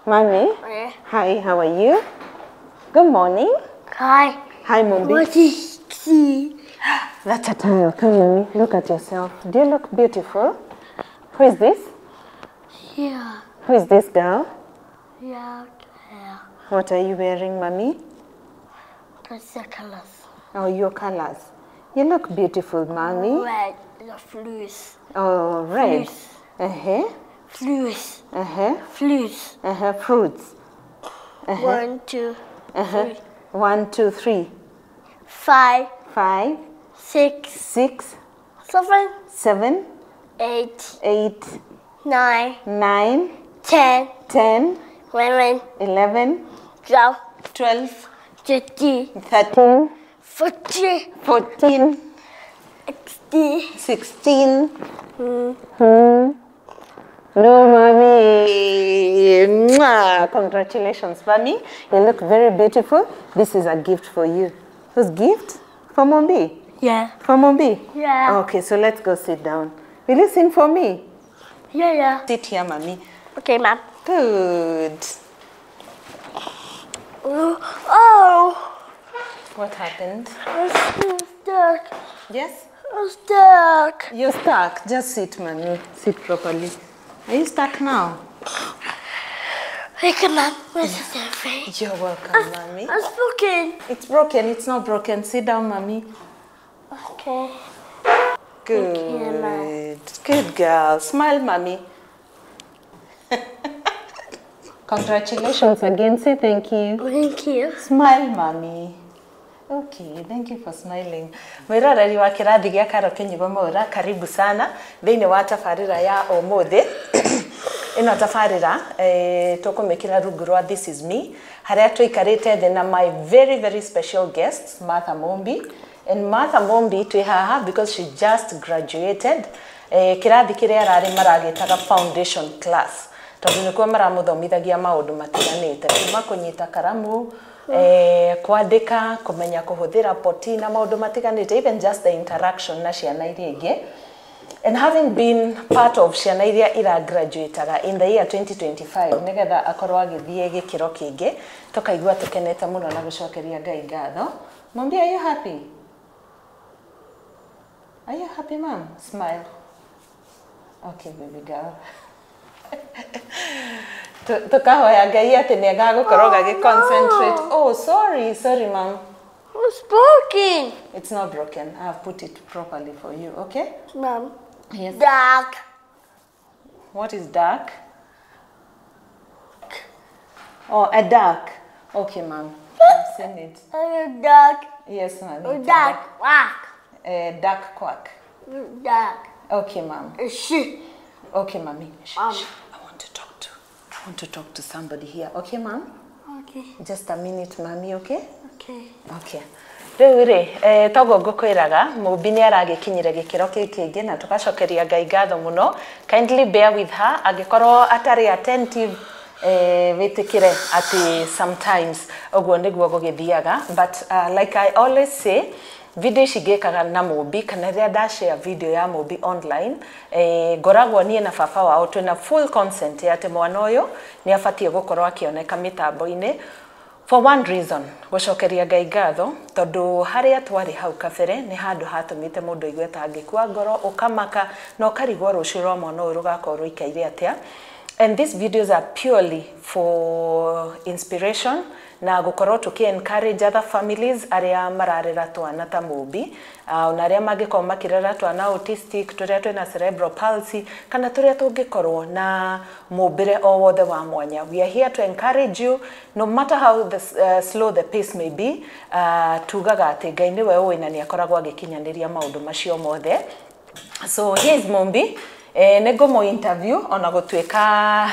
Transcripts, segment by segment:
Mommy. Yeah. Hi, how are you? Good morning. Hi. Hi, Mumbi. What is tea? That's a tile. Come, Mommy. Look at yourself. Do you look beautiful? Who is this? Yeah. Who is this girl? Yeah. Yeah. What are you wearing, Mommy? That's the colors. Oh, your colors. You look beautiful, Mommy. Red. The flus. Oh, red. Flus. Uh-huh. Flus. Uh-huh. Flus. Uh-huh. Fruits. 1, 2, 3. 1, 2, 3. 5. 5. 6. 6. 7. 7. 8. 8. 9. 9. 10. 10. 11. 11. 12. 12. 13. 13. 14. 14. 16. 16. No, Mommy. Mwah. Congratulations, Mommy. You look very beautiful. This is a gift for you. Whose gift? For Mumbi? Yeah. For Mumbi? Yeah. Okay, so let's go sit down. Will you sing for me? Yeah, yeah. Sit here, Mommy. Okay, Mom. Good. Oh. What happened? I'm stuck. Yes? I'm stuck. You're stuck. Just sit, Mommy. Sit properly. Are you stuck now? Hey, come on. Where's the face? You're welcome, Mommy. I'm broken. It's broken. It's not broken. Sit down, Mommy. Okay. Good. You, Good girl. Smile, Mommy. Congratulations again. Say thank you. Thank you. Smile, Mommy. Okay, thank you for smiling. Mwiroreri wa kirathi gia Karo Kinyugo Mwaura, karibu sana thiini wa tabarĩra ya ũmũthĩ. Ĩno tabarĩra tũkũmĩkĩra rungu rwa This Is Me, harĩa tũikarĩte thĩ na my very very special guest Martha Mumbi. And Martha Mumbi twĩ haha because she just graduated kĩrathi kĩrĩa ararĩ maragĩtaga foundation class, tondũ nĩkuo maramũthomithagia maũndũ matiganĩte, kuma kũnyita karamu, kwandĩka, kũmenya kũhũthĩra poti na maũndũ matiganĩte, even just the interaction na ciana iria ingĩ. And having been part of ciana iria iragraduataga in the year 2025, nĩgetha akorwo agĩthiĩ gĩkĩro kĩngĩ, tũkaigua tũkenete mũno na gũcokeria Ngai ngatho. Mumbi, are you happy? Are you happy, ma'am? Smile. Okay, baby girl. Tukahoya Ngai atĩ nĩ agagũkorwo gagĩ concentrate. Oh, sorry, sorry, ma'am. It's broken. It's not broken. I have put it properly for you, okay? Mom. Yes. Dark. What is dark? Oh, a duck. Okay, ma'am. I've seen it. A duck. Yes, ma'am. A duck. Quack. A duck quack. Duck. Okay, ma'am. A sheep. Okay, mommy. Shh, shh. I want to talk to somebody here. Okay, ma'am? Okay. Just a minute, mommy, okay? Okay. Okay. Rĩu rĩ, toguo ngũkwĩraga, Mumbi nĩ aragĩkinyire gĩkĩro kĩu kĩngĩ na tũgacokeria Ngai ngatho mũno. Kindly bear with her, angĩkorwo atarĩ attentive, wĩtĩkĩre atĩ sometimes ũguo nĩguo gũgĩthiaga. But like I always say, video ici ngĩkaga na Mumbi, kana rĩrĩa ndashare video ya Mumbi online, ngoragwo niĩ na baba wao twĩna full consent ya atĩ mwana ũyũ nĩ abatiĩ gũkorwo akĩoneka mĩtambo-inĩ. For one reason, gũcokeria Ngai ngatho, tondũ harĩa twarĩ hau kabere nĩ handũ hatũmĩte mũndũ aigue ta angĩkua ngoro, ũkamaka na ũkarigwo rũciũ rwa mwana ũyũ rũgakorwo rũikaire atĩa. And these videos are purely for inspiration na gũkorwo tũkĩ encourage other families arĩa mararera twana ta Mumbi, ona arĩa mangĩkorwo makĩrera twana autistic, tũrĩa twĩna cerebral palsy, kana tũrĩa tũngĩkorwo na mũmbĩre o wothe wa mwanya. We are here to encourage you, no matter how the, slow the pace may be. Tugaga atĩ Ngai nĩwe ũĩ na nĩ akoragwo agĩkinyanĩria maũndũ macio mothe. So here is Mumbi. Nĩ ngũmũ interview ona gũtuĩka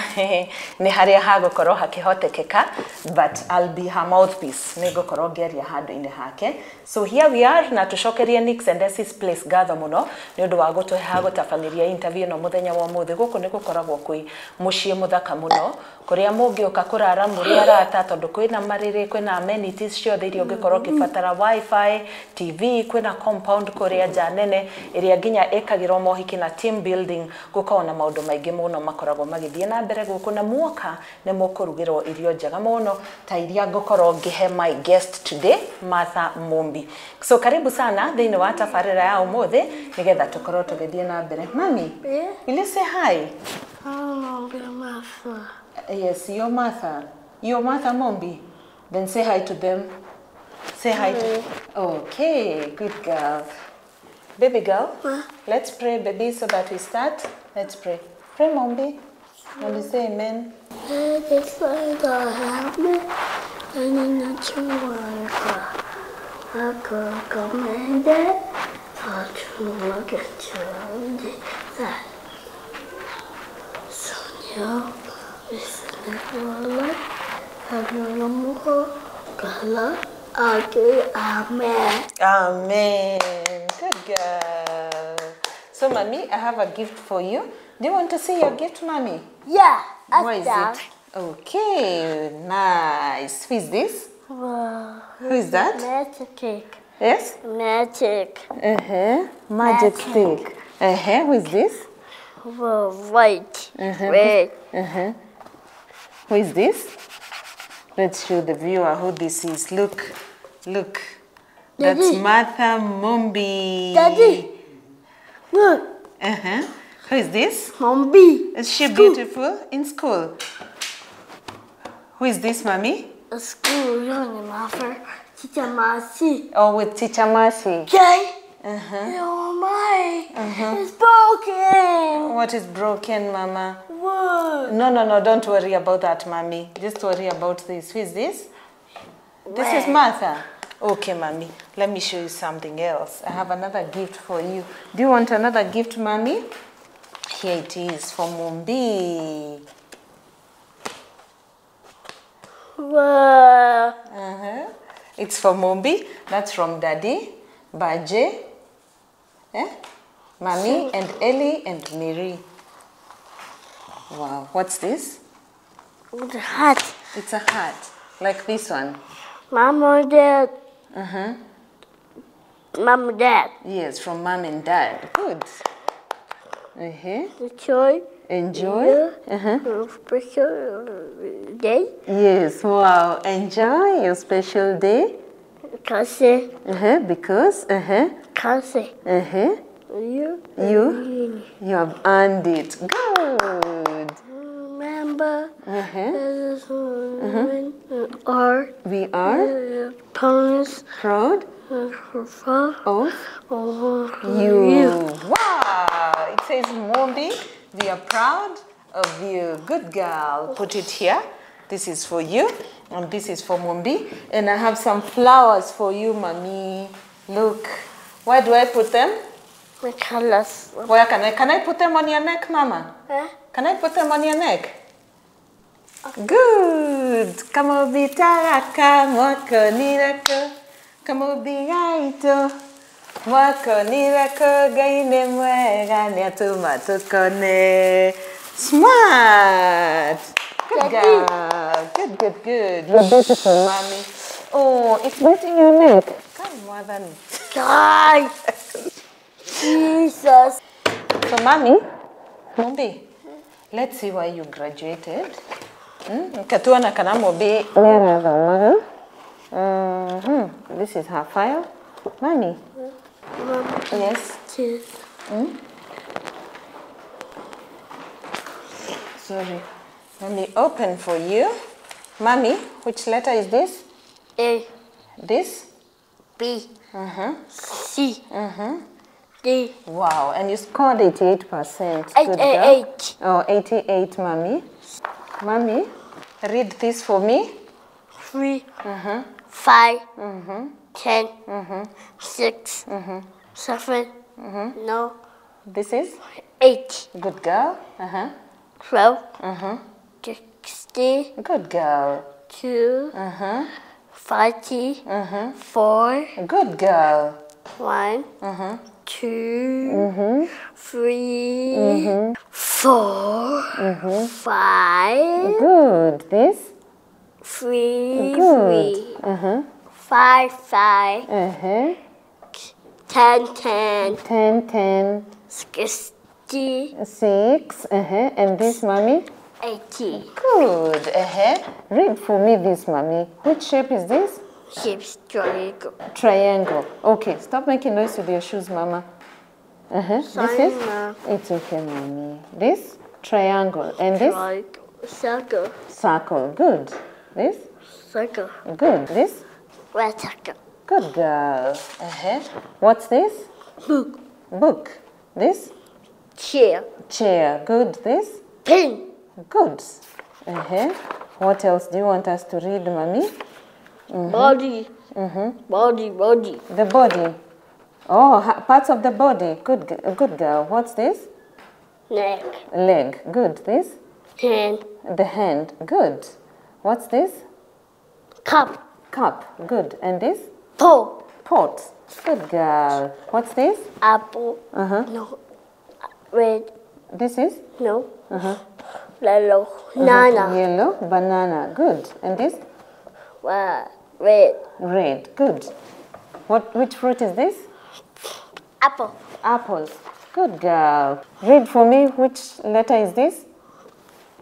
nĩ harĩa hagũkorwo hakĩhotekeka, but I'll be her mouthpiece, nĩ ngũkorwo ngĩaria handũ-inĩ hake. So here we are, na tũcokerie Nix and Essie's Place ngatho mũno nĩ ũndũ wa gũtũhe ha gũtabanĩria interview ĩno mũthenya wa ũmũthĩ. Gũkũ nĩ gũkoragwo kwĩ mũciĩ mũthaka mũno kũrĩa mũngĩũka kũrara mũrĩ arata, tondũ kwĩna marĩrĩ, kwĩna amenities ciothe iria ũngĩkorwo ũkĩbatara, wifi, TV, kwĩna compound kũrĩa nja nene ĩrĩa nginya ĩkagĩrwo mohiki na team building cooking. Gũkoragwo na maũndũ maingĩ mũno makoragwo magĩthiĩ na mbere gũkũ na muoka nĩ mũkũrugĩrwo irio njega mũno ta iria ngũkorwo ngĩhe my guest today, Martha Mumbi. So karibu sana thĩinĩ wa tabarĩra ya ũmũthĩ nĩgetha tũkorwo tũgĩthiĩ na mbere. Mami, Yeah. will you say hi? Oh, Martha. Yes, you're Martha. You're Martha Mumbi. Then say hi to them. Say hi to. Okay, good girl. Baby girl, let's pray, baby, so that we start. Let's pray. Pray, Mumbi. Mumbi, say amen. This is the helmet and then the two I could command it. I'll look at you. That. So now, this is Amen. Amen. Good girl. So, Mommy, I have a gift for you. Do you want to see your gift, Mommy? Yeah. What is it? Okay, nice. Who is this? Whoa. Who is that? Magic stick. Yes? Magic. Uh-huh. Magic stick. Uh-huh. Who is this? Whoa, white. Red. Uh-huh. Who is this? Let's show the viewer who this is. Look, look. Daddy. That's Martha Mumbi. Daddy. Look. Uh-huh. Who is this? Mumbi. Is she beautiful? In school. Who is this, Mommy? School, Martha. Teacher Marcy. Oh, with Teacher Marcy. Okay. Uh-huh. Oh my. It's broken. What is broken, Mama? Whoa. No, no, no, don't worry about that, Mommy. Just worry about this. Who is this? This is Martha. Okay, Mommy. Let me show you something else. I have another gift for you. Do you want another gift, Mommy? Here it is for Mumbi. Whoa. Uh-huh. It's for Mumbi. That's from Daddy, Baje, eh? Mommy, and Ellie and Mary. Wow. What's this? It's a hat. It's a hat. Like this one. Mom and Dad. Uh-huh. Mom and Dad. Yes, from Mom and Dad. Good. Uh-huh. Enjoy. Enjoy. Uh-huh. Special day. Yes, wow. Enjoy your special day. Because. Uh-huh. Because. Uh-huh. Because. Uh-huh. You. You have earned it. Good. Remember. Uh-huh. Are. We are. Parents. Proud. Of you. Wow. It says, Mumbi, we are proud of you. Good girl. Put it here. This is for you, and this is for Mumbi. And I have some flowers for you, Mommy. Look. Where do I put them? The colors. Where can I put them on your neck, Mama? Huh? Can I put them on your neck? Good. Kamobitaraka mwako nirako. Kamobigaito. Mwako nirako gaine mwega niatuma tukone. Smart. Good girl. Good, good, good. You're beautiful, Mommy. Oh, it's biting your neck. Come, mother. God. Jesus. So, Mommy, Mumbi, let's see why you graduated. Katuana kana Mumbi. This is her file. Mommy. Mom. Yes. Cheers. Sorry. Let me open for you. Mommy, which letter is this? A. This? B. Uh-huh. C. Uh-huh. D. Wow, and you scored 88%. 88. Oh, 88, Mommy. Mommy, read this for me. 3, Uh-huh. 5, Uh-huh. 10, Uh-huh. 6, Uh-huh. 7, no, This is? 8, Good girl. Uh-huh. 12, Uh-huh. 16, Good girl. 2, Uh-huh. 5, Uh-huh. 4, Good girl. 1, Uh-huh. 2, 3, 4, 5, Good. This? 3, Good. 3, Uh-huh. 5, 5, Uh-huh. 10, 10, 10, 10. 6, G. 6. And this, mommy? 80. Good. Read for me this, mommy. Which shape is this? Shape's triangle. Triangle. Okay. Stop making noise with your shoes, mama. Sorry, this is? Ma. It's okay, mommy. This? Triangle. And this? Triangle. Circle. Circle. Good. This? Circle. Good. This? Rectangle. Good girl. What's this? Book. Book. This? Chair. Chair. Good. This? Pen. Good. What else do you want us to read, mommy? Body. Body, body. The body. Oh, parts of the body. Good, good girl. What's this? Leg. Leg. Good. This? Hand. The hand. Good. What's this? Cup. Cup. Good. And this? Pot. Pot. Good girl. What's this? Apple. No. Red. This is? No. Yellow. Banana. Yellow. Banana. Good. And this? Red. Red. Good. What? Which fruit is this? Apple. Apple. Good girl. Read for me. Which letter is this?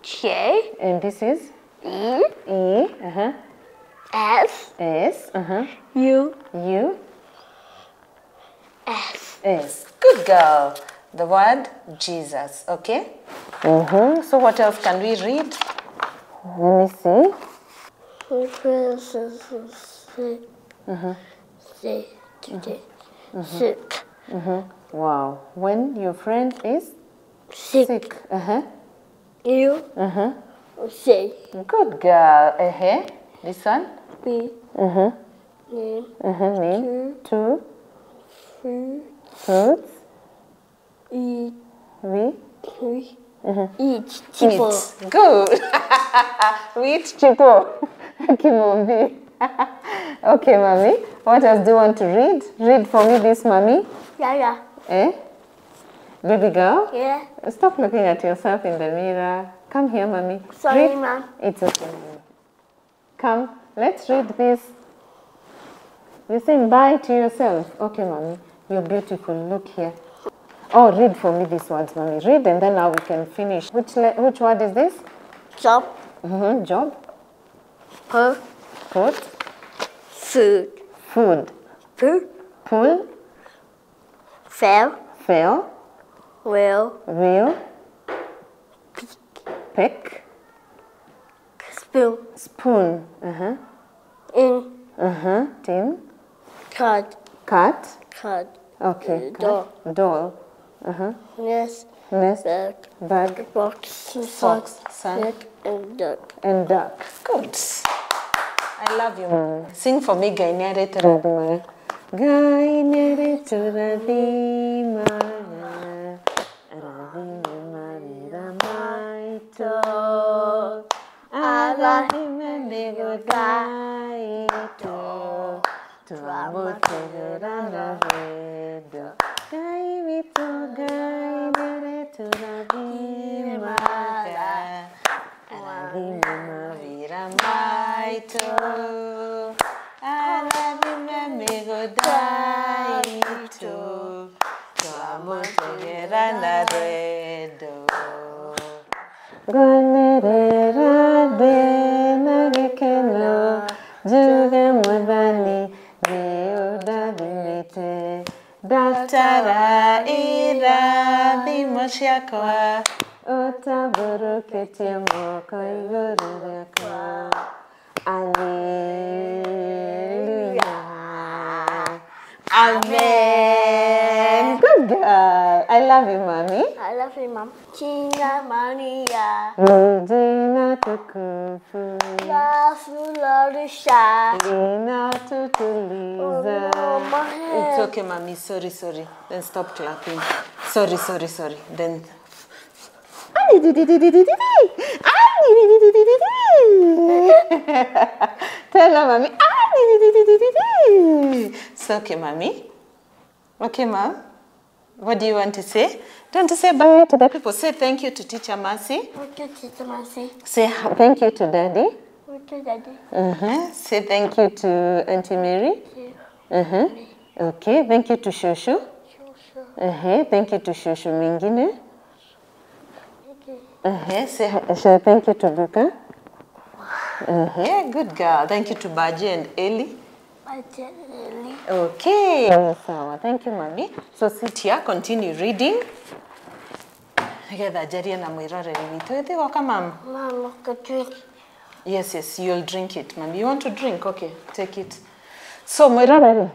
J. And this is? E. E. S. S. U. U. S. S. Good girl. The word Jesus. Okay? So what else can we read? Let me see. Sick. Wow. When your friend is sick. Sick. You. Say. Good girl. This one? B. Name. Name. 2. 3. Fruits. E. We. 3. Eat. Chipo. Eat. Good. We eat chipo. Kimombi. Okay, mommy. What else do you want to read? Read for me this, mommy. Yeah, yeah. Eh? Baby girl? Yeah. Stop looking at yourself in the mirror. Come here, mommy. Sorry, read. Mom. It's okay, mommy. Come, let's read this. You're saying bye to yourself. Okay, mommy. You're beautiful. Look here. Oh, read for me these words, mommy. Read, and then now we can finish. Which word is this? Job. Job. Put. Put. Food. Food. Pull. Pull. Fell. Fell. Will. Will. Pick. Pick. Spoon. Spoon. In. Team. Cut. Cut. Cut. Okay. Doll. Doll. Nest. Nest. Bag. Bag. Box. Fox. Sun. Neck and duck. And duck. Good. I love you. Sing for me, Gainere Turadima. Gainere Turadima. Radima Ramaito. Aladima Negodaito. Tuamoteguranavedo. Gaimito Gainere Turadima. Aladima Viramaito. Aladima Megodaito. Tuamoteguranavedo. Gwanerera de nagekeno. Juge mwadhani niudadhimite. Daftara irathimo ciakwa. Utaburuketie moko igũrũ rĩakwa. Alleluia. Amen. Good girl. I love you, mommy. I love you, mom. Jina Maria. Jina tukufu. Lafularisha. Lina tutuliza. Oh, my head. It's okay, mommy. Sorry, sorry. Then stop clapping. Sorry, sorry, sorry. Then. Tell her, mommy. It's okay, mommy. Okay, mom. What do you want to say? Do you want to say bye to the people? Say thank you to Teacher Mercy. Thank you, Teacher Mercy. Say thank you to Daddy. Thank you, Daddy. Say thank you to Auntie Mary. Okay. Thank you to Shosho. Thank you to Shosho Mingine. Say thank you to Guka. Good girl. Thank you to Baji and Eli. Baji and Eli. Okay. Sawa. Thank you, mami. So sit here, continue reading. Nigetha njarie na mwiroreri witũ. Ĩthĩ goka, mam. Mom, look a drink. Yes, yes, you'll drink it, mami. You want to drink? Okay, take it. So mwiroreri,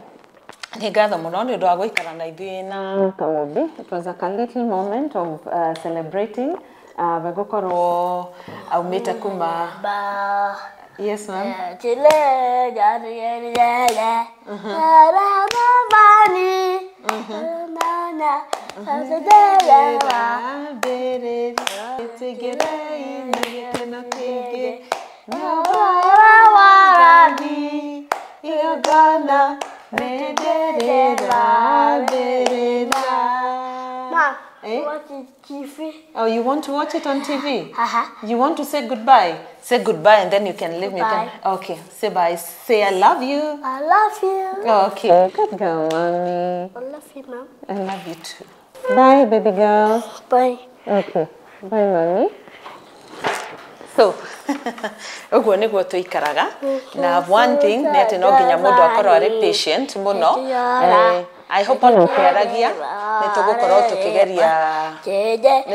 nĩ ngatho mũno nĩ ũndũ wa gũikara na ithuĩ na Kamũmbi. It was a little moment of celebrating we gũkorwo aumĩte kuma. Ba. Yes, ma'am. Chile, ya, ya, ya, ya. La, la, la, ba, ni. Na, na. La, la, la, la. Mom, Eh? watch it TV. Oh, you want to watch it on TV? Uh-huh. You want to say goodbye? Say goodbye and then you can leave me. You can, okay, say bye. Say I love you. I love you. Okay. Good girl, mommy. I love you, Mom. I love you too. Bye, baby girl. Bye. Okay. Bye, mommy. So, ũguo nĩguo tũikaraga na one thing nĩ atĩ no nginya mũndũ akorwo arĩ patient mũno. I hope ona ũkĩaragia nĩ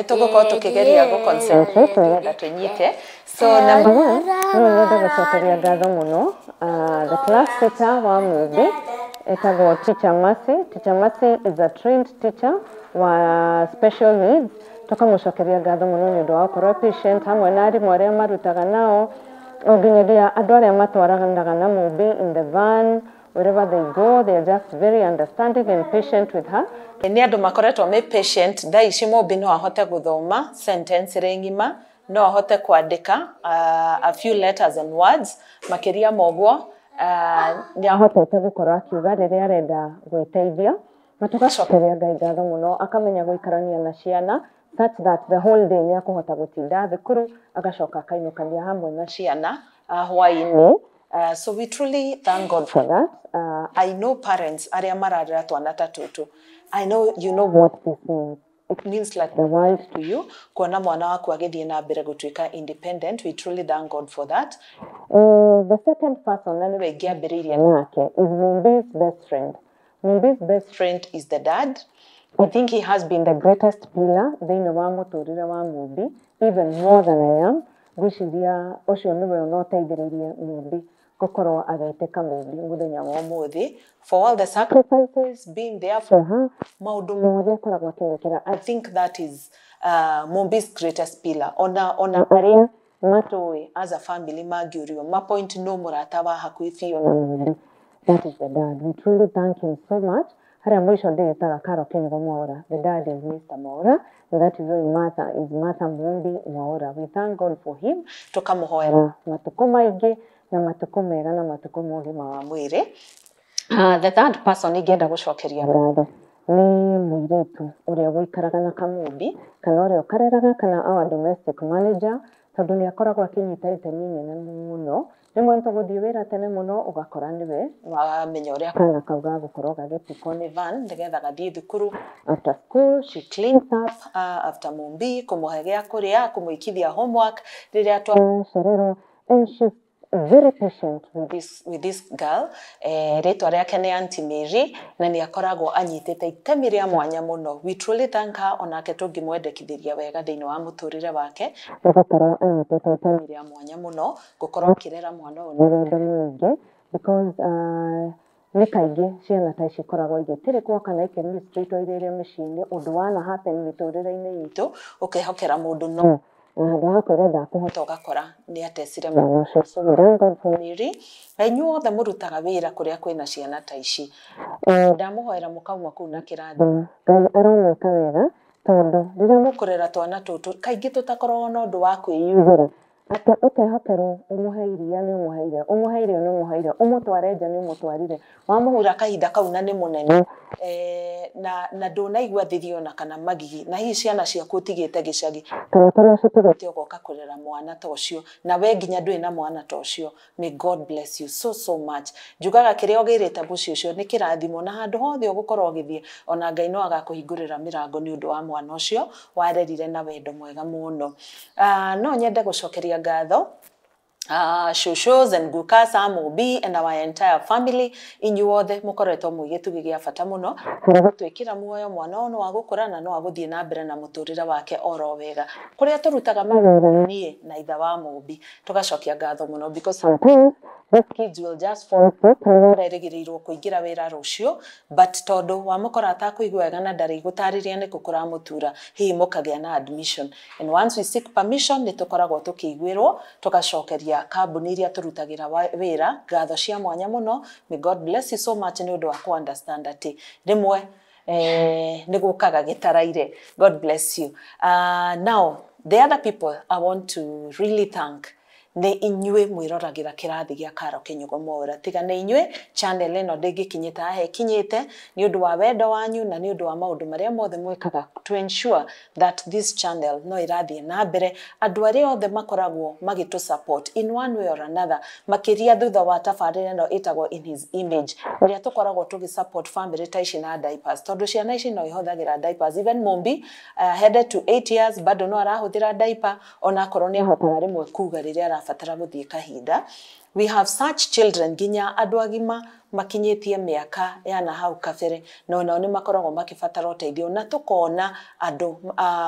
tũgũkorwo tũkĩgeria gũ concentrate nĩgetha tũnyite. So number one, no nyende gũcokeria ngatho mũno the class teacher wa Mũmbi etagwo Teacher Mercy. Teacher Mercy is a trained teacher wa special needs. Tũkamũcokeria ngatho mũno nĩ ũndũ wa gũkorwo patient hamwe na arimũ arĩa marutaga nao, o nginyagia andũ arĩa matwaranaga na Mũmbi in the van. Wherever they go, they are just very understanding and patient with her. Nĩ andũ makoretwo me patient. Thaa ici Mũmbi no ahote gũthoma sentence ĩrĩ ng'ima, no ahote kwandĩka a few letters and words. Makĩria ma ũguo, nĩ ahotete gũkorwo akiuga rĩrĩa arenda gwĩteithia. Na tũgacokeria Ngai ngatho mũno, akamenya gũikarania na ciana such that the whole day nĩ akũhota gũtinda thukuru, agacoka akainũkania hamwe na ciana hwaĩ-inĩ. So we truly thank God for that. I know parents arĩa mararera twana ta tũtũ. I know you know what this means. It means like the world to you. Kuona mwana waku agĩthiĩ na mbere gũtuĩka independent. We truly thank God for that. The second person na nĩwe ingĩambĩrĩirie nake is Mumbi's best friend. Mumbi's best friend is the dad. I think he has been the greatest pillar thĩinĩ wa mũtũrĩre wa Mumbi, even more than I am. Ngwĩciria ũcio nĩwe ona ũteithĩrĩirie Mumbi gũkorwo agĩtĩka Mumbi mũthenya wa ũmũthĩ. For all the sacrifices, being there for her, maũndũ mothe akoragwo akĩmwĩkĩra. I think that is Mumbi's greatest pillar. Ona arĩa matũĩ as a family mangĩũrio mapoint no mũrata wa hakuhĩ biũ na Mumbi. That is the dad. We truly thank him so much. Harĩa mũico ndĩĩtaga Caro Kĩnyugo Mwaũra. The dad is Mr. Mwaũra, and that is why Martha is Martha Mumbi Mwaũra. We thank God for him. Tũkamũhoera matukũ maingĩ na matukũ mega na matukũ ma ũgima wa mwĩrĩ. The third person ingĩenda gũcokeria ngatho nĩ mũirĩtu ũrĩa ũikaraga na Kamũmbi, kana ũrĩa ũkareraga, kana our domestic manager, tondũ nĩ akoragwo akĩnyita itemi inene mũno. Rĩmwe nĩ tũgũthiĩ wĩra tene mũno, ũgakora nĩwe wamenya ũrĩa kana kau gagũkorwo gagĩpikwo nĩ van nĩgetha gathiĩ thukuru. After school she cleans up after Mumbi, kũmũhe gĩa kũrĩa, kũmwĩkithia homework rĩrĩa twacererwo, and she's very patient with this girl. Rĩtwa rĩake nĩ Auntie Mary na nĩ akoragwo anyitĩte itemi rĩa mwanya mũno. We truly thank her, onake tũngĩmwendekithĩria wega thĩinĩ wa mũtũrĩre wake nĩ gũkorwo anyitĩte itemi rĩa mwanya mũno gũkorwo akĩrera mwana ũyũ na wendo mũingĩ, because nĩ kaingĩ ciana ta ici ikoragwo igĩtirĩkwo kana ikĩmistreatwo irĩ mĩciĩ-inĩ, ũndũ wana happen mĩtũrĩre-inĩ itũ, ũkehokera mũndũ no handũ ha kwĩra ndakũhota ũgakora nĩ atecire mwana ũcio. So we thank God for Mary. Na inyuĩ othe mũrutaga wĩra kũrĩa kwĩna ciana ta ici, ndamũhoera mũkauma kũu na kĩrathimo. Ngai aromwĩka wega, tondũ rĩrĩa mũkũrera twana tũtũ kaingĩ tũtakoragwo na ũndũ wa kwĩyugĩra atĩ ũkehokerwo ũmũhe iria nĩ ũmũheire, ũmũhe irio nĩ ũmũheire, ũmũtware nja nĩ ũmũtwarire, wamũhura kahinda kau na nĩ mũnene, na ndũnaigua thithi ona kana magigi na hihi ciana ciaku ũtigĩte gĩcagi kana kũrĩa ũtigĩte ũgoka kũrera mwana ta ũcio na we nginya ndũrĩ na mwana ta ũcio. May God bless you so so much. Njugaga kĩrĩa ũgĩrĩte mũciĩ ũcio nĩ kĩrathimo na handũ hothe ũgũkorwo ũgĩthiĩ ona Ngai no agakũhingũrĩra mĩrango nĩ ũndũ wa mwana ũcio warerire na wendo mwega mũno. No nyende gũcokeria ngatho shushus and gukas Amobi and our entire family inyuothe mukoretwo mwĩ gĩtugĩ gĩa bata mũno gũtwĩkĩra muoyo mwana ũyũ no agũkũra na no agũthiĩ na mbere na mũtũrĩre wake oro wega kũrĩa tũrutaga mawĩra niĩ na ithe wa Mũmbi tũgacokia ngatho mũno because sometimes these kids will just fall sick ũrerĩgĩrĩirwo kũingĩra wĩra rũciũ but tondũ wamũkora atakũigua wega na ndarĩ gũtarĩria nĩkũ kũramũtura hihi mũkagĩa na admission and once we seek permission nĩ tũkoragwo tũkĩiguĩrwo tũgacokeria kambuni iria tũrutagĩra wĩra ngatho cia mwanya mũno. May God bless you so much nĩ ũndũ wa ku understand atĩ rĩmwe nĩ gũkaga gĩtaraire. God bless you. Now the other people I want to really thank nĩ inyuĩ mwĩroragĩra kĩrathi gĩa Karo Kinyugo Mwaura. Tiga nĩ inyuĩ channel ĩno ndĩngĩkinyĩte haha ĩkinyĩte nĩ ũndũ wa wendo wanyu na nĩ ũndũ wa maũndũ marĩa mothe mwĩkaga to ensure that this channel no ĩrathiĩ na mbere. Andũ arĩa othe makoragwo magĩtũ support in one way or another makĩria thutha wa tabarĩra ĩno ĩtagwo In His Image ũrĩa tũkoragwo tũgĩ support family ta ici na diapers tondũ ciana ici no ihũthagĩra diapers. Even Mumbi headed to 8 years bado no arahũthĩra diaper onakorwo nĩ ahotaga rĩmwe kuga rĩrĩa arabatara gũthiĩ kahinda. We have such children nginya andũ agima makinyĩtie mĩaka ya na hau kabere no nao nĩ makoragwo makĩbatara ũteithio na tũkona andũ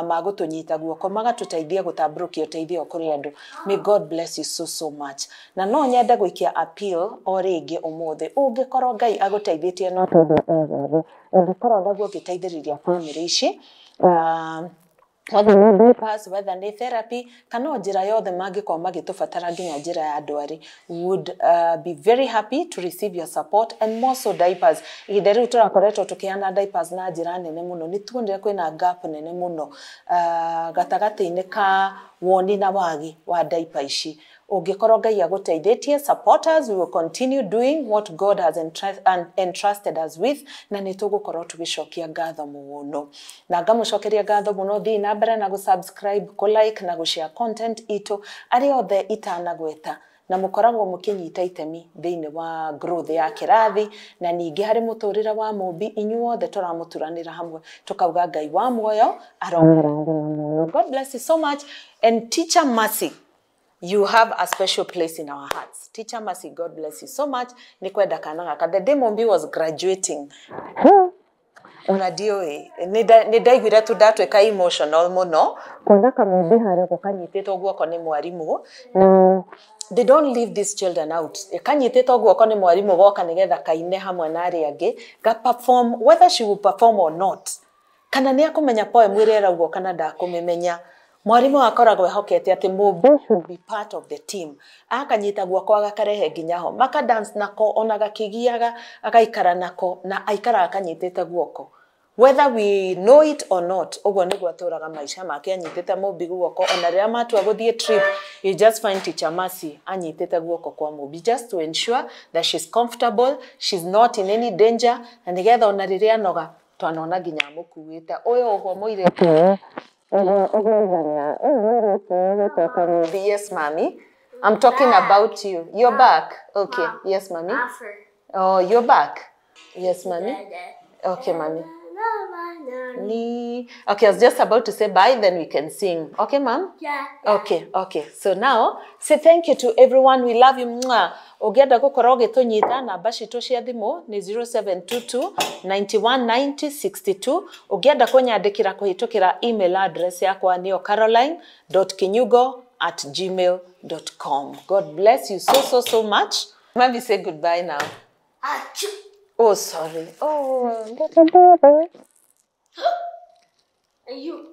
magũtũnyita guoko magatũteithia gũtambũrũkia ũteithio kũrĩ andũ. May God bless you so so much. Na no nyende gũikia appeal o rĩngĩ ũmũthĩ ũngĩkorwo Ngai agũteithĩtie no tondũ ũngĩkorwo naguo ũgĩteithĩrĩria family ici whether nĩ diapers, whether nĩ therapy kana njĩra yothe mangĩkorwo magĩtũbatara nginya njĩra ya ndwari, would be very happy to receive your support and more so diapers. Ihinda rĩu tũrakoretwo tũkĩheana diapers na njĩra nene mũno nĩ tuonire kwĩna gap nene mũno gatagatĩ-inĩ ka woni na wagi wa diaper ici. Ũngĩkorwo Ngai agũteithĩtie, support us, we will continue doing what God has entrusted us with na nĩ tũgũkorwo tũgĩcokia ngatho mũno na ngamũcokeria ngatho mũno. Thiĩ na mbere na gũ-subscribe, kũ-like na gũ-share content itũ arĩa othe itanagweta na mũkoragwo mũkĩnyita itemi thĩinĩ wa growth ya kĩrathi na ningĩ harĩ mũtũrĩre wa Mũmbi inyuothe tũramũturanĩra hamwe tũkauga Ngai wa muoyo aromũrathima mũno. God bless you so much. And Teacher Mercy, you have a special place in our hearts. Teacher Mercy, God bless you so much. Nĩ kwenda kana gaka. The day Mumbi was graduating, ona ndiũĩ nĩ ndaiguire tu ndatuĩka emotional mũno kuona Kamũmbi harĩa ũguo kanyitĩtwo guoko nĩ mwarimũ na they don't leave these children out. Kanyitĩtwo guoko nĩ mwarimũ goka nĩgetha kaine hamwe na arĩa angĩ ga perform whether she will perform or not kana nĩ akũmenya poem ĩrĩa ĩraugwo kana ndakũmĩmenya. Mwarimũ akoragwo ehokete atĩ Mũmbi should be part of the team. Akanyita guoko agakarehe nginya ho maka dance nako ona gakĩgiaga agaikara nako na aikaraga kanyitĩte guoko whether we know it or not. Ũguo nĩguo atũraga maica make anyitĩte Mũmbi guoko ona rĩrĩa matua gũthiĩ trip you just find Teacher Mercy anyitĩte guoko kwa Mũmbi just to ensure that she's comfortable, she's not in any danger na nĩgetha ona rĩrĩa anoga twanona nginya amũkuĩte ũyũ ũguo mũirĩtu. Yes, mommy. I'm talking about you. You're back. Okay. Yes, mommy. Oh, you're back. Yes, mommy. Okay, mommy. Okay, I was just about to say bye, then we can sing. Okay, ma'am? Yeah. Okay, okay. So now, say thank you to everyone. We love you. Mwah. Ũngĩenda gũkorwo ũgĩtũnyita namba citũ cia thimũ nĩ 0722 91 90 62. Ũngĩenda kũnyandĩkĩra kũhĩtũkĩra email address yakwa nĩyo caroline.kinyugo@gmail.com. God bless you so, so, so much. Mommy, say goodbye now. Achoo. Oh, sorry. Oh, And you.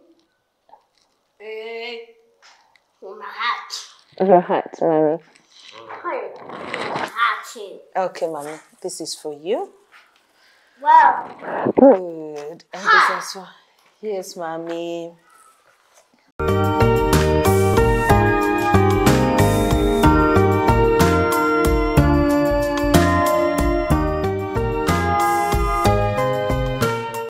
My hat. Your hat, mommy. Hat. Okay, mommy. This is for you. Wow. Good. And this is for... Yes, mommy.